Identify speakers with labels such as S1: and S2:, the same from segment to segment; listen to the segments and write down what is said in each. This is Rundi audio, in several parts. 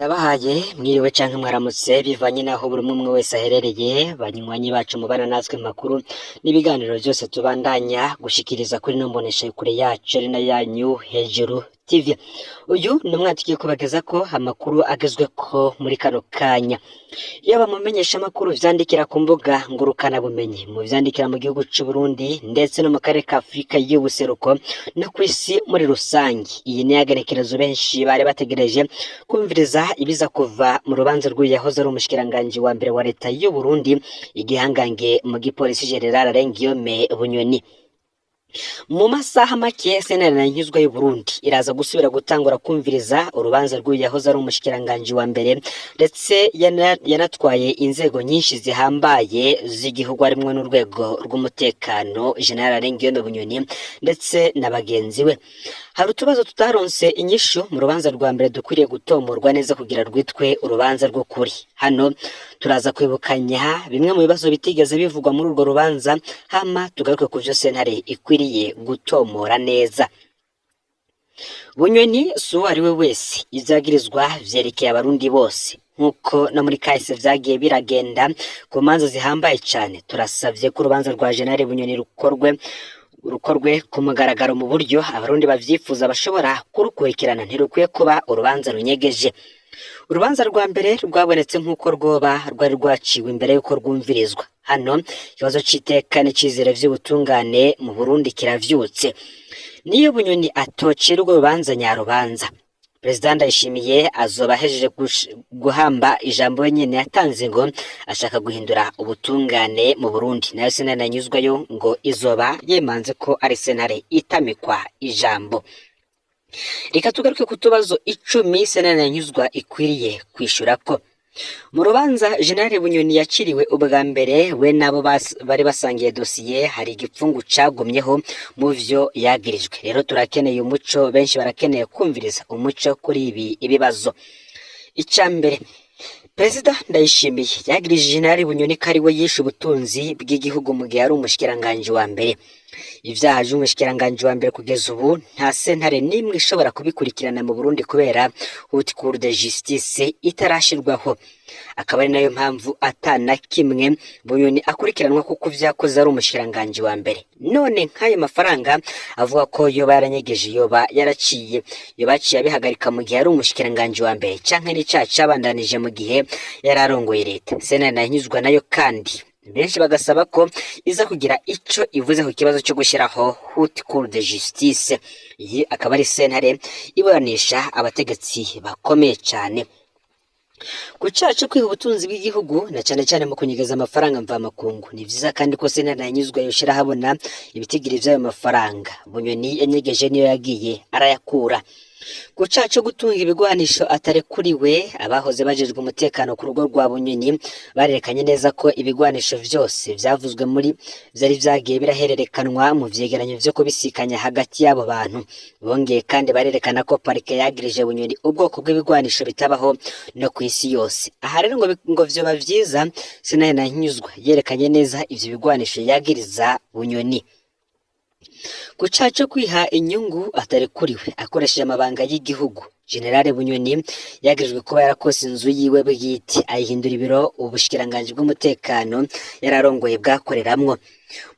S1: Ndabahaye mwiriwe canke mwaramutse bivanye naho buri umwe wese aherereye. Banywanyi bacu mubana natwe mu makuru n'ibiganiro vyose tubandanya gushikiriza kuri ino mboneshakure yacu ari na yanyu Hejuru TV. Uyu ni umwanya tugiye kubagezako amakuru agezweko muri kano kanya. Yaba mu menyeshamakuru vyandikira ku mbuga ngurukanabumenyi, mu vyandikira mu gihugu c'Uburundi ndetse no mu karere ka Afurika y'ubuseruko no kw'isi muri rusange. Iyi ni yagenekerezo benshi bari bategereje kumviriza ibiza kuva mu rubanza rw'uyu yahoze ari umushikiranganji wa mbere wa leta y'Uburundi, igihangange mu gipolisi, General Alain Guillaume Bunyoni. Mu masaha make sentare Ntahinyuzwa y'Uburundi iraza gusubira gutangura kumviriza urubanza rw'uyu yahoze ari umushikiranganji wa mbere, ndetse yanatwaye inzego nyinshi zihambaye z'igihugu, harimwo n'urwego rw'umutekano, General Alain Guillaume Bunyoni ndetse na bagenzi we. Hari utubazo tutaronse inyishu mu rubanza rwa mbere dukwiriye gutomorwa neza kugira rwitwe urubanza rw'ukuri. Hano turaza kwibukanya bimwe mu bibazo bitigeze bivugwa muri urwo rubanza, hama tugaruke ku vyo sentare ikwiriye gutomora neza. Bunyoni si uwo ari we wese, ivyagirizwa vyerekeye Abarundi bose nk'uko no muri kahise vyagiye biragenda ku manza zihambaye cane. Turasavye ko urubanza rwa General Bunyoni rukorwe ku mugaragaro mu buryo Abarundi bavyifuza bashobora kurukurikirana. Ntirukwiye kuba urubanza runyegeje. Urubanza rwa mbere rwabonetse nk'uko rwoba rwari rwaciwe imbere y'uko rwumvirizwa. Hano ikibazo c'iteka n'icizere vy'ubutungane mu Burundi kiravyutse. Niyo Bunyoni atocira urwo rubanza nyarubanza, Perezida Ndayishimiye azoba ahejeje guhamba ijambo wenyene yatanze ngo ashaka guhindura ubutungane mu Burundi. Nayo sentare Ntahinyuzwayo ngo izoba yemanze ko ari sentare itamikwa ijambo. Reka tugaruke ku tubazo 10 sentare Ntahinyuzwa ikwiriye kwishurako. Mu rubanza General Bunyoni yakiriwe ubwa mbere, we nabo bari basangiye dosiye, hari igipfungu cagumyeho mu vyo yagirijwe. Rero turakeneye umuco, benshi barakeneye kumviriza umuco kuri ibi ibibazo. Ica mbere, Perezida Ndayishimiye yagirije General Bunyoni ko ari we yishe ubutunzi bw'igihugu mu gihe ari umushikiranganji wa mbere. Ivyaha vy'umushikiranganji wa mbere kugeza ubu nta sentare n'imwe ishobora kubikurikirana mu Burundi kubera Haute Cour de Justice itarashirwaho, akaba ari nayo mpamvu ata na kimwe Bunyoni akurikiranwa kuko vyakoze ari umushikiranganji wa mbere. None nk'ayo mafaranga avuga ko yoba yaranyegeje, yoba yaraciye, yoba yaciye abihagarika mu gihe ari umushikiranganji wa mbere, canke n'icaha cabandanije mu gihe yari arongoye leta? Sentare Ntahinyuzwa nayo kandi benshi bagasaba ko iza kugira ico ivuze ku kibazo cyo gushyiraho Haute Cour de Justice, iyi akaba ari sentare iburanisha abategetsi bakomeye cane. Ku caha co kwiha ubutunzi bw'igihugu na cane cane mu kunyegeza amafaranga mvamakungu, ni vyiza kandi ko sentare Ntahinyuzwa yoshira ahabona ibitigiri vy'ayo mafaranga Bunyoni yanyegeje niyo yagiye arayakura. Ku caha co gutunga ibigwanisho atarekuriwe, abahoze bajejwe umutekano ku rugo rwa Bunyoni barerekanye neza ko ibigwanisho vyose vyavuzwe muri vyari vyagiye birahererekanwa mu vyegeranyo vyo kubisikanya hagati y'abo bantu. Bongeye kandi barerekana ko parike yagirije Bunyoni ubwoko bw'ibigwanisho bitabaho no kw'isi yose. Aha rero ngo vyoba vyiza sentare Ntahinyuzwa yerekanye neza ivyo bigwanisho yagiriza Bunyoni. Ku caha co kwiha inyungu atarekuriwe akoresheje amabanga y'igihugu, General Bunyoni yagirijwe kuba yarakose inzu yiwe bwite ayihindura ibiro ubushikiranganji bw'umutekano yararongoye bwakoreramwo.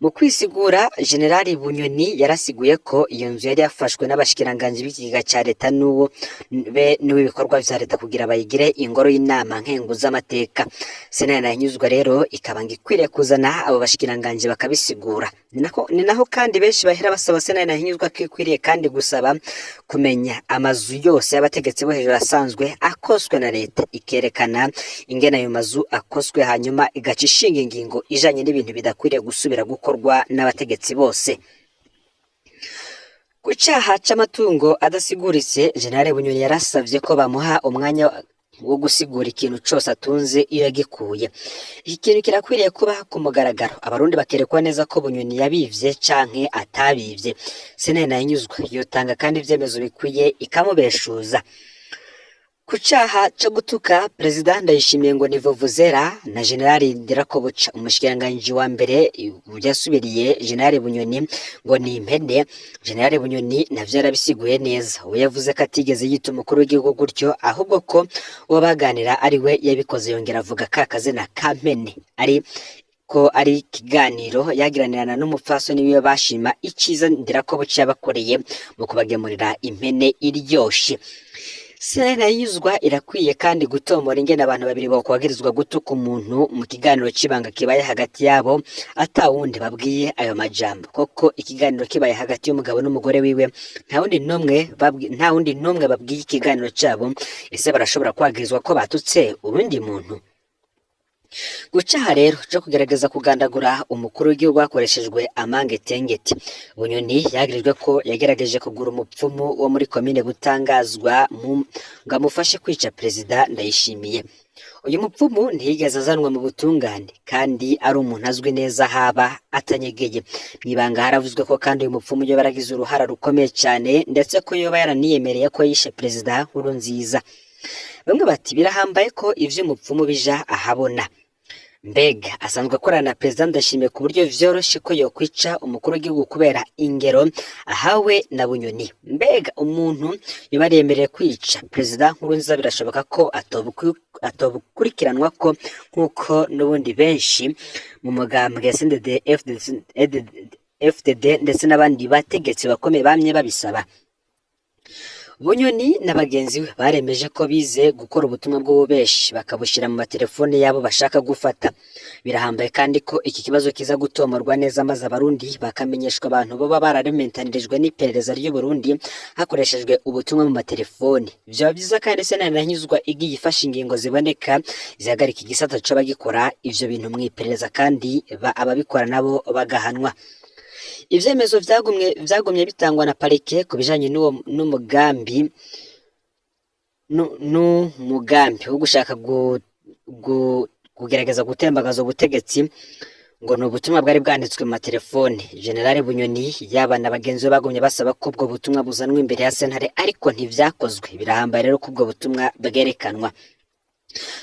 S1: Mu kwisigura, General Bunyoni yarasiguye ko iyo nzu yari yafashwe n'abashikiranganji b'ikigega ca leta n'uwo be n'uw'ibikorwa vya leta kugira bayigire ingoro y'inama nkenguzamateka. Sentare Ntahinyuzwa rero ikaba ngo ikwiriye kuzana abo bashikiranganji bakabisigura. Ni naho kandi benshi bahera basaba sentare Ntahinyuzwa ko ikwiriye kandi gusaba kumenya amazu yose y'abategetsi bo hejuru asanzwe akoswe na leta, ikerekana ingene ayo mazu akoswe, hanyuma igaca ishinga ingingo ijanye n'ibintu bidakwiriye gusubira gukorwa n'abategetsi bose. Ku caha c'amatungo adasiguritse, General Bunyoni yarasavye ko bamuha umwanya wo gusigura ikintu cose atunze iyo yagikuye. Iki kintu kirakwiriye kuba ku mugaragaro, Abarundi bakerekwa neza ko Bunyoni yabivye canke atabivye. Sentare Ntahinyuzwa yotanga kandi ivyemezo bikwiye ikamubeshuza. Ku caha co gutuka Perezida Ndayishimiye ngo ni vuvuzela na Generali Ndirakobuca, umushikiranganji wa mbere yasubiriye Generali Bunyoni ngo ni impene. Generali Bunyoni navyo yarabisiguye neza. We yavuze ko atigeze yita umukuru w'igihugu gutyo, ahubwo ko uwo baganira ari we yabikoze, yongera avuga ka kazina ka mpene ari ko ari ikiganiro yagiranirana n'umupfasoni wiwe bashima iciza Ndirakobuca yabakoreye mu kubagemurira impene iryoshe. Sentare irakwiye kandi gutomora ingene abantu babiri bokwagirizwa gutuka umuntu mu kiganiro c'ibanga kibaye hagati yabo ata wundi babwiye ayo majambo. Koko ikiganiro kibaye hagati y'umugabo n'umugore wiwe, nta wundi n'umwe babwiye ikiganiro cabo, ese barashobora kwagirizwa ko batutse uwundi muntu? Gucaha rero co kugerageza kugandagura umukuru w'igihugu hakoreshejwe amangetengete, Bunyoni yagirijwe ko yagerageje kugura umupfumu wo muri komine Butangazwa ngo amufashe kwica Perezida Ndayishimiye. Uyu mupfumu ntiyigeze azanwa mu butungane kandi ari umuntu azwi neza haba atanyegeye. Mw'ibanga haravuzwe ko kandi uyu mupfumu yoba yaragize uruhara rukomeye cane, ndetse ko yoba yaraniyemereye ko yishe Perezida Nkurunziza. Bamwe bati birahambaye ko ivy'umupfumu bija ahabona. Mbega asanzwe akorana na Perezida Ndayishimiye ku buryo vyoroshe ko yokwica umukuru w'igihugu kubera ingero ahawe na Bunyoni? Mbega umuntu yoba yaremereye kwica Perezida Nkurunziza birashoboka ko atobukurikiranwa ko nk'uko n'ubundi benshi mu mugambwe CNDD FDD ndetse n'abandi bategetsi bakomeye bamye babisaba? Bunyoni na bagenzi be baremeje ko bize gukora ubutumwa bw'ububeshi bakabushira mu matelefone yabo bashaka gufata. Birahambaye kandi ko iki kibazo kiza gutomorwa neza, maze Abarundi bakamenyeshwa abantu boba bararementanirijwe n'iperereza ry'u Burundi hakoreshejwe ubutumwa mu matelefone. Vyoba vyiza kandi sentare Ntahinyuzwa igiye ifashe ingingo ziboneka zihagarika igisata coba gikora ivyo bintu mw'iperereza, kandi ababikora nabo bagahanwa. Ivyemezo vyagumye bitangwa na parike ku bijanye n'uwo n'umugambi n'umugambi wo gushaka kugerageza gutembagaza ubutegetsi ngo ni ubutumwa bwari bwanditswe mu matelefone. General Bunyoni yaba na bagenzi be bagumye basaba ko ubwo butumwa buzanwa imbere ya sentare, ariko ntivyakozwe. Birahambaye rero ko ubwo butumwa bwerekanwa.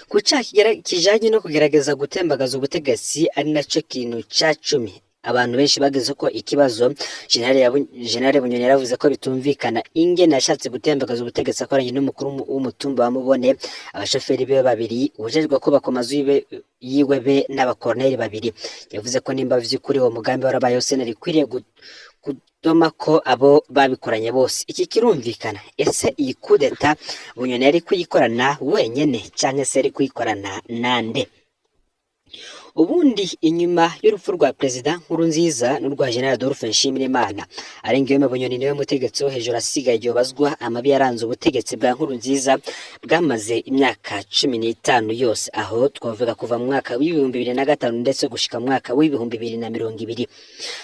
S1: Ku caha kijanye no kugerageza gutembagaza ubutegetsi, ari naco kintu ca 10 abantu benshi bageze ko ikibazo, General Bunyoni yaravuze ko bitumvikana ingene yashatse gutembagaza ubutegetsi akoranye n'umukuru w'umutumba wa Mubone, abashoferi biwe babiri, uwujejwe kubaka amazu yiwe be n'abakoroneri babiri. Yavuze ko nimba vy'ukuri uwo mugambi warabayeho, sentare ikwiriye kudoma ko abo babikoranye bose. Iki kirumvikana. Ese iyi kudeta Bunyoni yari kuyikorana wenyene canke se yari kuyikorana nande? Ubundi inyuma y'urupfu rwa Perezida Nkurunziza n'urwa General Adolphe Nshimirimana, Arenga Bunyoni niwe mutegetsi wo hejuru asigaye yobazwa amabi yaranze ubutegetsi bwa Nkurunziza bwamaze imyaka 15 yose, aho twavuga kuva mu mwaka w'2005 ndetse gushika mu mwaka w'2020.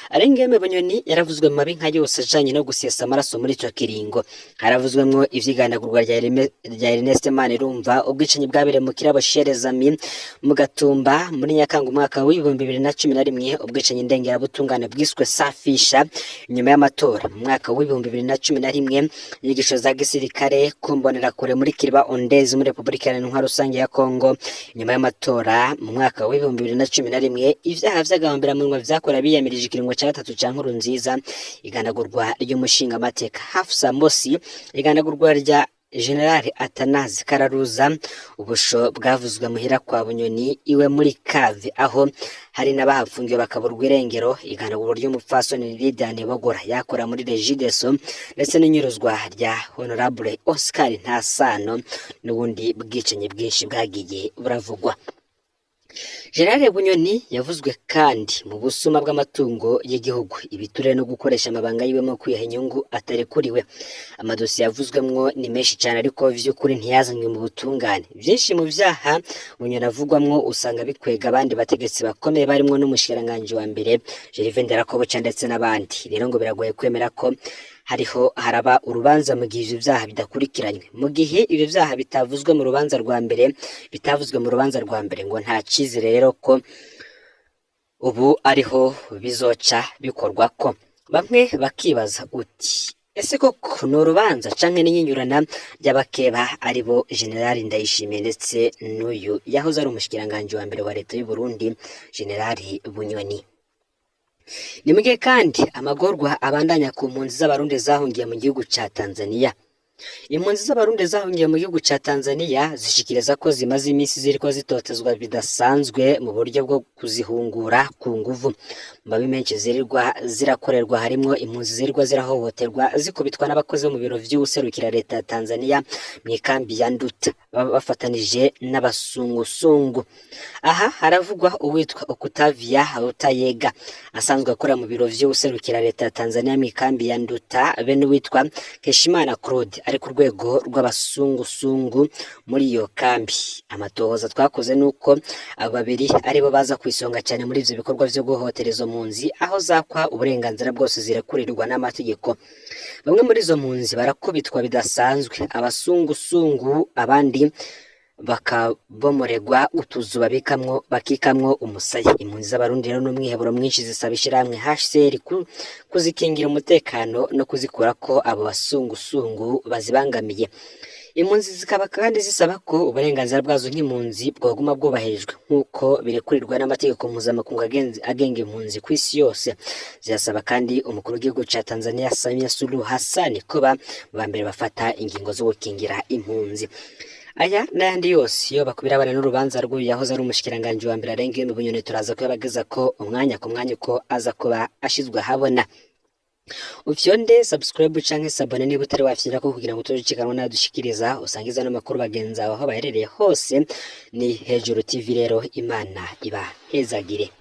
S1: Arenga Bunyoni yaravuzwe mu mabi nka yose ajanye no gusesa amaraso muri ico kiringo. Haravuzwemwo ivyigandagurwa rya Ernest Manirumva, ubwicanyi bwabereye mu kirabo Sherezami mu Gatumba muri Nyakanga umwaka w'2011, ubwicanyi ndengerabutungane bwiswe Safisha inyuma y'amatora mu mwaka w'2011, inyigisho za gisirikare ku mbonerakure muri Kiriba Ondezi muri Repubulika Iharanira Intwaro Rusange ya Kongo inyuma y'amatora mu mwaka w'2011, ivyaha vy'agahombeраmunwa vyakorewe abiyamirije ikiringo ca gatatu ca Nkurunziza, igandagurwa ry'umushingamateka Hafsa Mosi, igandagurwa rya General Atanazi Kararuza, ubusho bwavuzwe muhira kwa Bunyoni iwe muri kave aho hari n'abahafungiwe bakaburwa irengero, igandagurwa ry'umupfasoni Lydia Nibogora yakora muri Regideso, ndetse n'inyuruzwa rya Honorable Oscar Ntasano, n'ubundi bwicanyi bwinshi bwagiye buravugwa. General Bunyoni yavuzwe kandi mu busuma bw'amatungo y'igihugu, ibiturire no gukoresha amabanga yiwe mu kwiha inyungu atarekuriwe. Amadosiye yavuzwemwo ni menshi cyane, ariko vy'ukuri ntiyazanywe mu butungane. Vyinshi mu vyaha Bunyoni avugwamwo usanga bikwega abandi bategetsi bakomeye barimwo n'umushikiranganji wa mbere Gervais Nderakobuca ndetse n'abandi. Rero ngo biragoye kwemera ko hariho haraba urubanza mu gihe ivyo vyaha bidakurikiranywe. Mu gihe ivyo vyaha bitavuzwe mu rubanza rwa mbere, bitavuzwe mu rubanza rwa mbere, ngo nta cizere rero ko ubu ariho bizoca bikorwa ko. Bamwe bakibaza uti Ese koko ni urubanza canke n'inyinyurana ry'abakeba aribo General Ndayishimiye ndetse n'uyu yahoze ari umushikiranganji wa mbere wa leta y'u Burundi, General Bunyoni? Ni mu gihe kandi amagorwa abandanya ku mpunzi z'Abarundi zahungiye mu gihugu ca Tanzania. Impunzi z'Abarundi zahungiye mu gihugu ca Tanzania zishikiriza ko zimaze iminsi ziriko zitotezwa bidasanzwe mu buryo bwo kuzihungura ku nguvu. Mu mabi menshi zirirwa zirakorerwa harimwo impunzi zirirwa zirahohoterwa, zikubitwa n'abakozi bo mu biro vy'uwuserukira leta ya Tanzania mw'ikambi ya Nduta baba bafatanije n'abasungusungu. Aha haravugwa uwitwa Octavia Rutayega asanzwe akora mu biro vy'uwuserukira leta ya Tanzania mw'ikambi ya Nduta, be n'uwitwa Nkeshimana Claude ari ku rwego rw'abasungusungu muri iyo kambi. Amatohoza twakoze nuko abo babiri aribo baza kwisonga cyane muri ivyo bikorwa vyo guhohotera izo mpunzi, aho zakwa uburenganzira bwose zirekurirwa n'amategeko. Bamwe muri izo mpunzi barakubitwa bidasanzwe abasungusungu, abandi bakabomoregwa utuzu babikamwo bakikamwo umusaya. Impunzi z'Abarundi rero n'umwiheburo mwinshi zisaba ishirahamwe HCR kuzikingira umutekano no kuzikurako abo basungusungu bazibangamiye. Impunzi zikaba kandi zisaba ko uburenganzira bwazo nk'impunzi bwoguma bwubahirijwe nk'uko birekurirwa n'amategeko mpuzamakungu agenga impunzi ku isi yose. Zirasaba kandi umukuru w'igihugu ca Tanzania, Samia Suluhu Hassan, kuba mu ba mbere bafata ingingo zo gukingira impunzi. Aya n'ayandi yose iyo bakubira abana n'urubanza rw'uyu yahoze ari umushikiranganji wa mbere arenga mu Bunyoni, turaza kuyabageza ko umwanya ku mwanya uko aza kuba ashizwe ahabona. Ufyonde subscribe canke s'abonner niba utari wafyira ko kugira ngo utojicikanwa nadushikiriza, usangiza n'amakuru bagenzi bawe aho baherereye hose. Ni Hejuru TV rero, Imana ibahezagire.